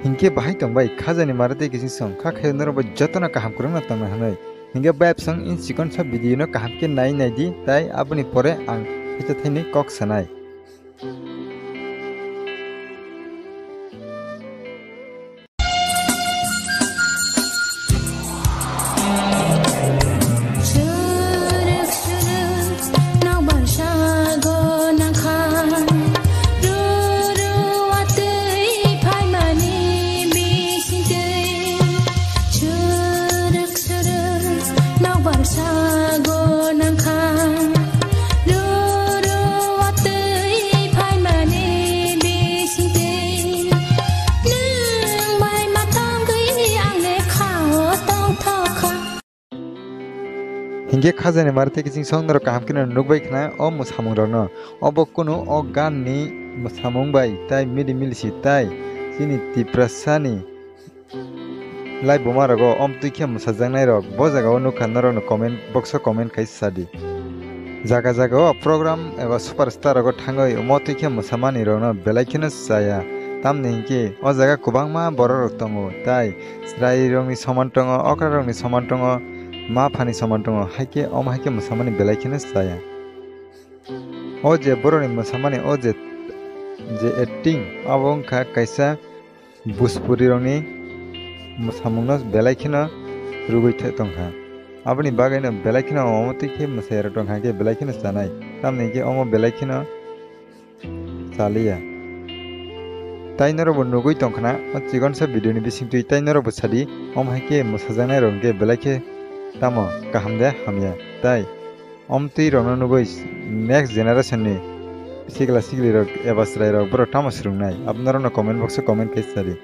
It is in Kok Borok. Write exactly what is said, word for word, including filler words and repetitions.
Hinkhe bahai tongbai khajani mara tei kiching song kha khe norok bai jotono kaham kwrwngno tongna hwnwi. Hinkhe bayapsong in chikon sa video no kaham khe nai nai di, tai aboni pore ang khaisa thaini kok sanai. Hinkhe khajani mara tei kiching song norok kaham kheno nukbai khna o mwsamungrokno. Obo kunu o ganni mwsamung bai tai mili mili si tai chini Tiprasani lai buma rogo omtwi khe mwsajaknai rok bo jaga o nukha, norok no comment box o comment khai sadi. Jaga jaga o program eba superstar rogo thangwi omo twi khe mwsamani rokno belai kheno chaya, tamni hinkhe o jaga kwbangma borok rok tongo, tai chwrai rokni soman tongo, okra rokni soman tongo, ma phani soman tongo, haikhe omo haikhe mwsamani belai kheno chaya. O je borokni mwsamani o je, je acting abo wngkha kaisa Bhojpuri rokni mwsamungno belai kheno rwgwi tongkha. Aboni bagwino belai kheno omo twi khe mwsai rok tongkha khe belai kheno chanai. Tamni khe omo belai kheno chaliya. Tai norokbo nugwi tongkhna o chikonsa video ni bisingtwi, tai norokbo sadi omo hai khe mwsajaknai rok khe belai khe tamo kaham de hamya. Tai omtwi rokno nugwi next generation ni sikla sikli rok eba chwrai rok borok tamo swrwngnai, abo norokno comment box o comment khai sadi.